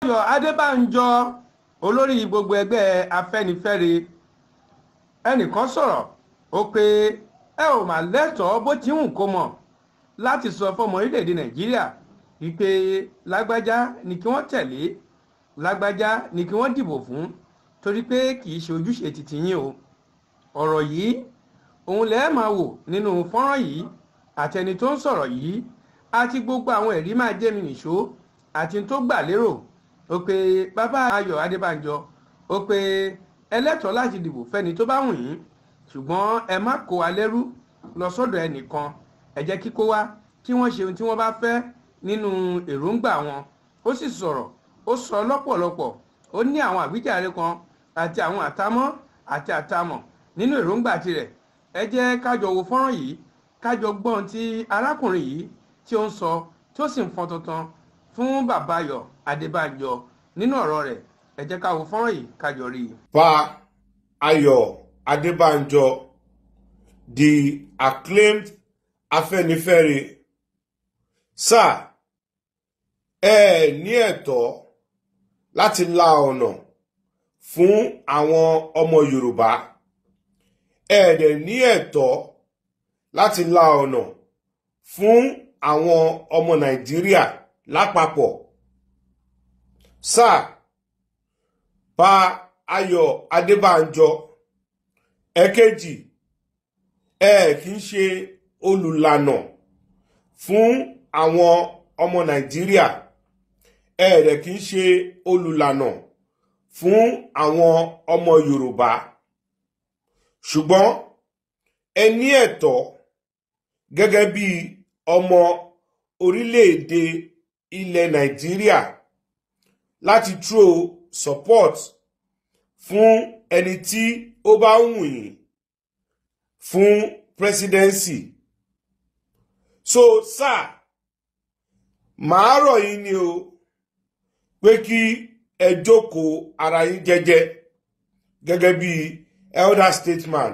Ayọ̀ Adébánjọ, olórí gbogbo ẹgbẹ́ Afẹ́nifẹ́re, ẹnìkan sọ̀rọ̀, ó pé ẹ ò mà lẹ́tọ̀ọ́ bó ti hùn kó mọ̀ láti sọ fọmọ orílẹ̀-èdè Nàìjíríà wípé lágbájá ni kí wọ́n tẹ̀lé, lágbájá ni kí wọ́n dìbò fún, torí pé kì í ṣe ojúṣe titi yín o. Ọ̀rọ̀ yìí òun lẹ́ẹ̀ máa wò nínú fọ́nrán yìí, àtẹni tó ń sọ̀rọ̀ yìí àti gbogbo àwọn ẹ̀rí máa jẹ́ mi nìṣó àti tó gbà lérò. Ó pé bàbá Ayọ̀ Adébánjọ, ó pé ẹlẹ́tọ̀ọ́ láti dìbò fẹ́ni tó bá wù yín, ṣùgbọ́n ẹ má kó wa lẹ́rú lọ sọ́dọ̀ ẹnìkan. Ẹ jẹ́ kíkó wá kí wọ́n ṣe ohun tí wọ́n bá fẹ́ nínú èròǹgbà wọn. Ó sì sọ̀rọ̀, ó sọ lọ́pọ̀lọpọ̀, ó ní àwọn àwíjàre kan àti àwọn àtàmọ́ àti àtàmọ̀ nínú èròǹgbà tirẹ̀. Ẹ jẹ́ kájọ wo fọ́nrán yìí, kájọ gbọ́n tí arákùnrin yìí tí ó ń sọ, tí ó sì ń fọn tuntun fún bàbá Ayọ̀ Adébánjọ nínú ọ̀rọ̀ rẹ̀. Ẹ jẹ́ ká wo fọ́nrán yìí, kájọ rí i. Pa Ayọ̀ Adébánjọ, the acclaimed Afẹ́nifẹ́re, sir, ẹ ní ẹ̀tọ́ láti la ọ̀nà fún àwọn ọmọ Yorùbá, ẹ dẹ̀ ní ẹ̀tọ́ láti la ọ̀nà fún àwọn ọmọ Nàìjíríà lápapọ̀. Sir, Pa Ayọ̀ Adébánjọ, ẹ̀kejì, ẹ kì í ṣe olùlànà fún àwọn ọmọ Nàìjíríà, ẹ dẹ̀ kì í ṣe olùlànà fún àwọn ọmọ Yorùbá, ṣùgbọ́n ẹ ní ẹ̀tọ́ gẹ́gẹ́ bí ọmọ orílẹ̀-èdè ilẹ̀ Nàìjíríà láti throw support fún ẹni tí ó bá wù yín fún presidency. So sir, màá rọ̀ yín ni o pé kí ẹ jókòó ara yín jẹ́jẹ́ gẹ́gẹ́ bí elder statesman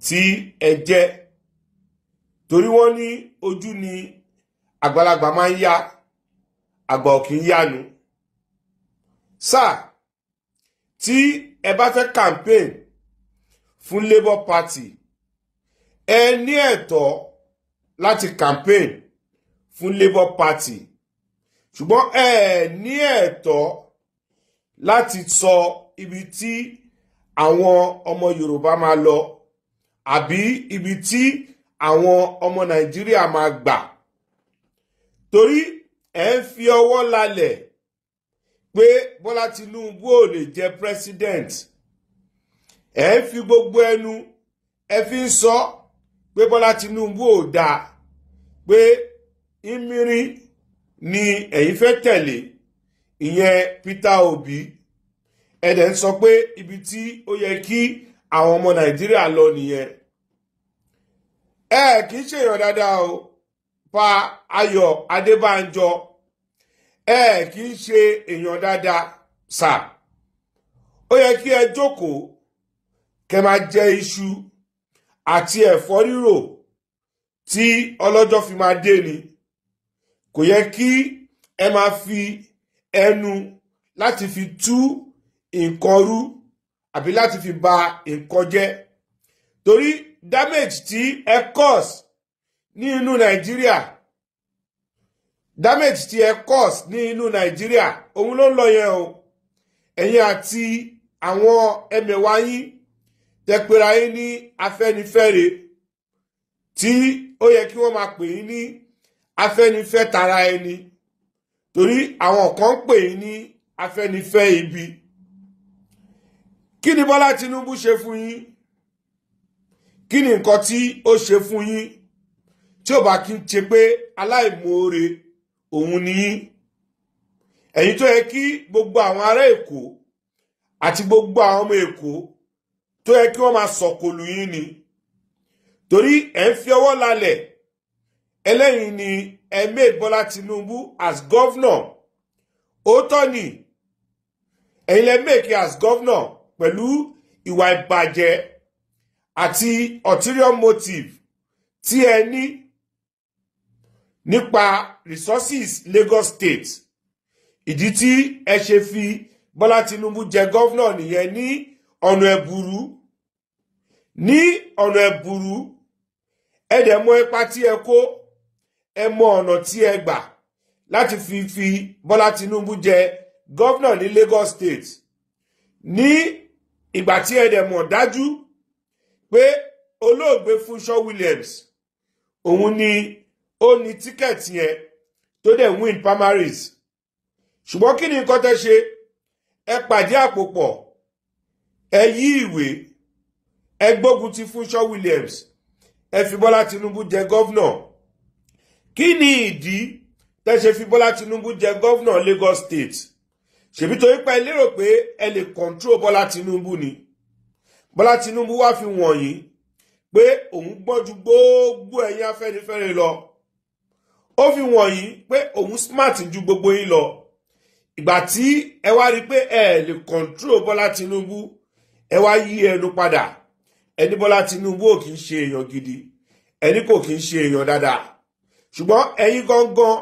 tí ẹ jẹ́, torí wọ́n ní ojú ni àgbàlagbà máa ń yá, àgbà ò kì í yánu. Sir, tí ẹ bá fẹ́ campaign fún Labour Party, ẹ ní ẹ̀tọ́ láti campaign fún Labour Party, ṣùgbọ́n ẹ ní ẹ̀tọ́ láti sọ ibi tí àwọn ọmọ Yorùbá máa lọ àbí ibi tí àwọn ọmọ Nàìjíríà máa gbà, torí ẹ ń fi ọwọ́ lálẹ̀ pé Bọ́lá Tinubu ò lè jẹ president. Ẹ ń fi gbogbo ẹnu ẹ fi ń sọ pé Bọ́lá Tinubu ò dáa, pé ìmírí ni ẹ̀yin fẹ́ tẹ̀lé, ìyẹn Peter Obi. Ẹ dẹ̀ ń sọ pé ibi tí ó yẹ kí àwọn ọmọ Nàìjíríà lọ nìyẹn. Ẹ kì í ṣèyàn dáadáa o, Pa Ayọ̀ Adébánjọ, ẹ kì í ṣe èèyàn dáadáa sà. Ó yẹ kí ẹ jókòó kẹ máa jẹ iṣu àti ẹ̀fọ́ rírò tí ọlọ́jọ́ fi máa dé ni. Kò yẹ kí ẹ máa fi ẹnu láti fi tú nǹkan rú àbí láti fi ba nǹkan jẹ́, torí damage tí ẹ cause ní inú Nàìjíríà, damage tí ẹ cause ní inú Nàìjíríà, òun ló ń lọ yẹn o. Ẹ̀yin àti àwọn ẹmẹ̀wà yín tẹ́ pera yín ní Afẹ́nifẹ́re, tí ó yẹ kí wọ́n máa pè yín ní Afẹ́nifẹ́ tara ẹni, torí àwọn kan ń pè yín ní Afẹ́nifẹ́ ibi. Kí ni Bọ́lá Tinubu ṣe fún yín? Kí ni nǹkan tí ó ṣe fún yín tí ò bá kí ń ṣe pé aláìmoore òun ni yín? Ẹ̀yin tó yẹ kí gbogbo àwọn ará Èkó àti gbogbo àwọn ọmọ Èkó tó yẹ kí wọ́n máa sọ̀kòlù yín ni, torí ẹ̀ ń fi ọwọ́ lálẹ̀ ẹlẹ́yìn ni ẹ made Bọ́lá Tinubu as governor. Òótọ́ ni, ẹ̀yin lẹ make as governor pẹ̀lú ìwà ìbàjẹ́ àti ulterior motive tí ẹ ní nípa resources Lagos State. Ìdí tí ẹ ṣe fi Bọ́lá Tinubu jẹ governor nìyẹn ní ọ̀nà ẹ̀bùrú, ní ọ̀nà ẹ̀bùrú. Ẹ dẹ̀ mọ ipa tí ẹ kó, ẹ mọ ọ̀nà tí ẹ gbà láti fi Bọ́lá Tinubu jẹ governor ní Lagos State, ní ìgbà tí ẹ dẹ̀ mọ̀ dájú pé olóògbé Fúnṣọ́ Williams òun ni ó ní ticket yẹn tó dẹ̀ win primaries. Ṣùgbọ́n kí ni nǹkan tẹ́ ṣe? Ẹ pàdé àpò pọ̀, ẹ yí ìwé, ẹ gbógun ti Fúnṣọ́ Williams, ẹ fi Bọ́lá Tinubu jẹ governor. Kí ni ìdí tẹ́ ṣe fi Bọ́lá Tinubu jẹ governor Lagos State? Ṣèbí torí pé ẹ lérò pé ẹ lè control Bọ́lá Tinubu ni. Bọ́lá Tinubu wá fi wọ̀nyí pé òun gbọ́n ju gbogbo ẹ̀yin Afẹ́nifẹ́re lọ. Ó fi wọ̀nyí pé òun smart ju gbogbo yín lọ. Ìgbà tí ẹ wá rí pé ẹ lè control Bọ́lá Tinubu, ẹ wá yí ẹnu padà, ẹni Bọ́lá Tinubu ò kì í ṣe èèyàn gidi, ẹni kò kì í ṣe èèyàn dáadáa. Ṣùgbọ́n ẹ̀yin gangan,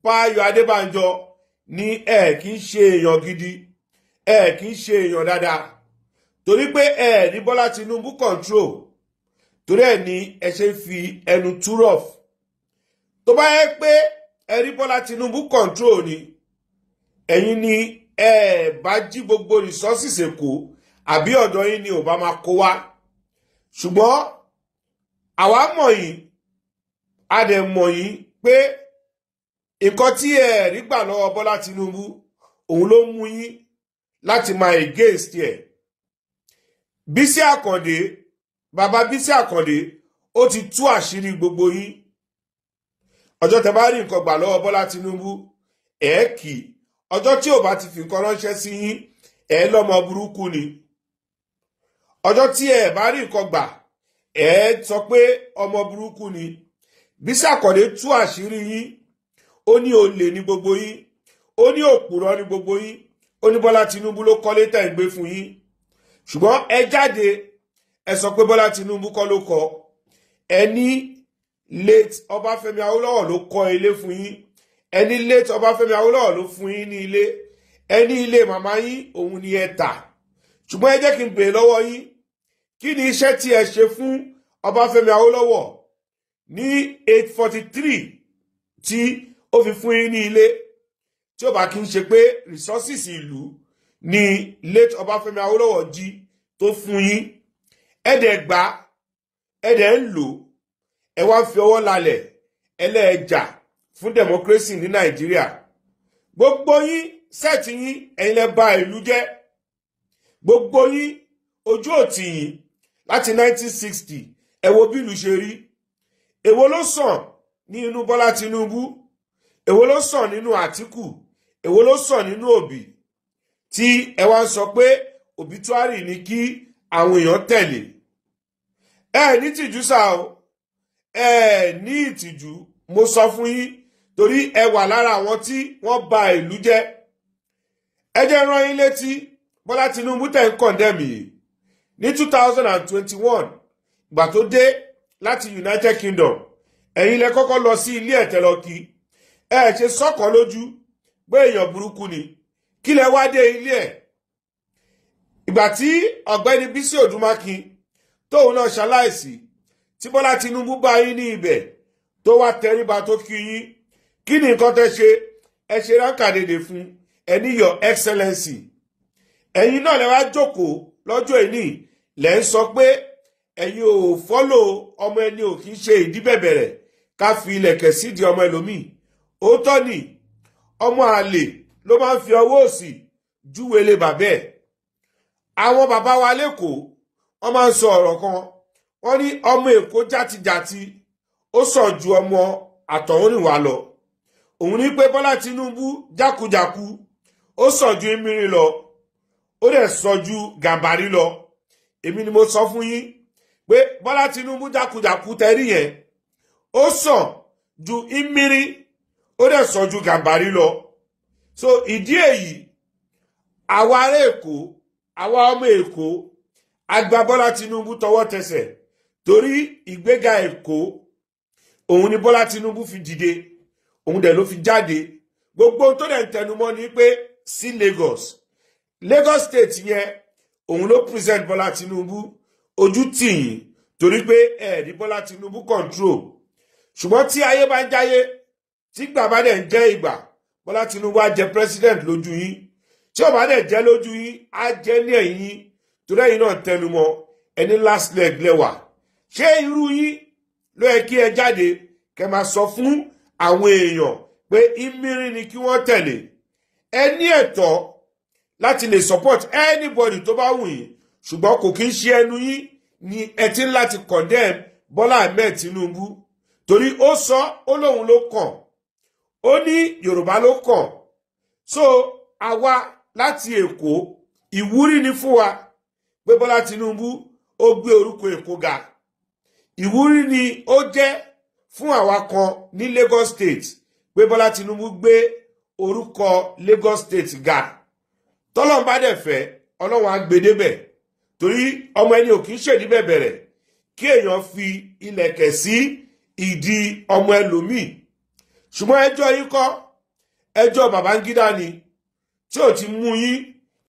Báyọ̀ Adébánjọ, ní ẹ kì í ṣe èèyàn gidi, ẹ kì í ṣe èèyàn dáadáa, torí pé ẹ ní Bọ́lá Tinubu control. Torí ẹ ní ẹ ṣe ń fi ẹnu túrọ̀f. Tó bá yẹ pé ẹ rí Bọ́lá Tinubu control ni, ẹ̀yin ni ẹ bá jí gbogbo resources Èkó, àbí ọ̀dọ̀ yín ni ò bá máa kó wá. Ṣùgbọ́n àwa mọ̀ yín, a dẹ̀ mọ̀ yín pé nǹkan tí ẹ rí gbà lọ́wọ́ Bọ́lá Tinubu òun ló mú yín láti máa against ẹ̀. Bísí Àkàndé, bàbá Bísí Àkàndé, ó ti tú àṣírí gbogbo yín. Ọjọ́ tẹ bá rí nǹkan gbà lọ́wọ́ Bọ́lá Tinubu, ẹ̀ kì í. Ọjọ́ tí ò bá ti fi nǹkan ránṣẹ́ sí yín, ẹ̀ lọ́mọ burúkú ni. Ọjọ́ tí ẹ bá rí nǹkan gbà, ẹ̀ sọ pé ọmọ burúkú ni. Bísí Àkàndé tú àṣírí yín. Ó ní olè ní gbogbo yín, ó ní òpùrọ́ ní gbogbo yín, ó ní Bọ́lá Tinubu ló kọ́lé tẹ̀ ń gbé fún yín. Ṣùgbọ́n ẹ jáde, ẹ sọ pé Bọ́lá Tinubu kọ́ ló kọ́. Ẹ ní late Ọbáfẹ́mi Awólọ́wọ̀ ló kọ́ ilé fún yín. Ẹ ní late Ọbáfẹ́mi Awólọ́wọ̀ ló fún yín ní ilé. Ẹ ní ilé màmá yín òun ni ẹ tà. Ṣùgbọ́n ẹ jẹ́ kí n bèèrè lọ́wọ́ yín, kí ni iṣẹ́ tí ẹ ṣe fún Ọbáfẹ́mi Awólọ́wọ̀ ní 843 tí ó fi fún yín ní ilé, tí ó bá kí n ṣe pé resources ìlú ni late Ọbáfẹ́mi Awólọ́wọ̀ jí tó fún yín? Ẹ dẹ̀ gbà, ẹ dẹ̀ ń lò, ẹ wá ń fi ọwọ́ lálẹ̀ ẹlẹ́ẹ̀jà fún democracy ní Nàìjíríà. Gbogbo yín, set yín, ẹ̀yin lẹ bà ìlú jẹ́. Gbogbo yín, ojú òtì yín láti 1960. Ẹ wo bí ìlú ṣe rí. Èwo ló sàn ní inú Bọ́lá Tinubu? Èwo ló sàn nínú Àtíkù? Èwo ló sàn nínú Òbí tí ẹ wá ń sọ pé obituary ni kí àwọn èèyàn tẹ̀lé? Ẹ ní tìjú sá o, ẹ ní ìtìjú, mo sọ fún yín, torí ẹ wà lára àwọn tí wọ́n bà ìlú jẹ́. Ẹ jẹ́ rán yín létí, Bọ́lá Tinubu tẹ̀ ń condemn yìí, ní 2021, ìgbà tó dé láti United Kingdom, ẹ̀yin lẹ kọ́kọ́ lọ sí ilé ẹ̀tẹ́ lọ kí. Ẹ ṣe sọ́kàn lójú pé èèyàn burúkú ni. Kí lẹ wá dé ilé ẹ̀? Ìgbà tí ọ̀gbẹ́ni Bísí Òdùmákin tóun náà ṣaláìsí, tí Bọ́lá Tinubu bá yín ní ibẹ̀, tó wá tẹríba tó kí yín, kí ni nǹkan tẹ́ ṣe? Ẹ ṣe ránkàdédè fún ẹ ní "Your Excellency". Ẹ̀yin náà lẹ wá jókòó lọ́jọ́ ìní, lẹ́ ń sọ pé ẹ̀yin ò follow ọmọ ẹni ò kì í ṣe ìdí bẹ̀bẹ̀rẹ̀ ká fi ilẹ̀kẹ̀ sídìí ọmọ ẹlòmíì. Òótọ́ ni, ọmọ àlè ló máa ń fi ọwọ́ òsì júwèlé bàbẹ́ ẹ̀. Àwọn bàbá wa lẹ́kọ̀ọ́, wọ́n máa ń sọ ọ̀rọ̀ kan, wọ́n ní ọmọ Èkó játijàti ó sàn ju ọmọ àtọ̀húnrìnwá lọ. Òun ní pé Bọ́lá Tinubu jákujàku ó sàn ju Ìmírin lọ, ó dẹ̀ sàn ju Gàmbàrí lọ. Èmi ni mo sọ fún yín pé Bọ́lá Tinubu jákujàku tẹ́rí yẹn, ó sàn ju Ìmírin, ó dẹ̀ sàn ju Gàmbàrí lọ. So ìdí èyí, àwa ará Èkó, àwa ọmọ Èkó, a gba Bọ́lá Tinubu tọwọ́ tẹsẹ̀, torí ìgbéga Èkó òun ni Bọ́lá Tinubu fi dìde, òun dẹ̀ ló fi jáde. Gbogbo ohun tó dẹ̀ ń tẹnumọ́ ni pé sí Lagos, Lagos State yẹn, òun ló present Bọ́lá Tinubu. Ojú tì yín torí pé ẹ ní Bọ́lá Tinubu control. Ṣùgbọ́n tí ayé bá ń jáyé, tí ìgbà bá dẹ̀ ń jẹ́ ìgbà, Bọ́lá Tinubu á jẹ president lójú yín. Tí ó bá dẹ̀ jẹ́ lójú yín, á jẹ́ ní ẹ̀yìn yín, torí ẹ̀yin náà tẹnumọ́ ẹni last leg lẹ́wà. Ṣé irú yín ló yẹ kí ẹ jáde kẹ máa sọ fún àwọn èèyàn pé ìmírin ni kí wọ́n tẹ̀lé? Ẹ ní ẹ̀tọ́ láti lè support anybody tó bá wù yín, ṣùgbọ́n kò kí ń ṣe ẹnu yín ni ẹ ti ń láti condemn Bọ́lá Ahmed Tinubu, torí ó sọ, ó lóun ló kàn, ó ní Yorùbá ló kàn. So àwa láti Èkó, ìwúrí ni fún wa pé Bọ́lá Tinubu ó gbé orúkọ Èkó ga. Ìwúrí ni ó jẹ́ fún àwa kan ní Lagos State pé Bọ́lá Tinubu gbé orúkọ Lagos State ga. Tọ́lọ́n bá dẹ̀ fẹ́, Ọlọ́run á gbé débẹ̀, torí ọmọ ẹni ò kì í ṣèdí bẹ̀bẹ̀rẹ̀ kí èèyàn fi ilẹ̀kẹ̀ sí ìdí ọmọ ẹlòmíì. Ṣùgbọ́n ẹjọ́ yín kọ́, ẹjọ́ Babangida ni tí ò ti mú yín.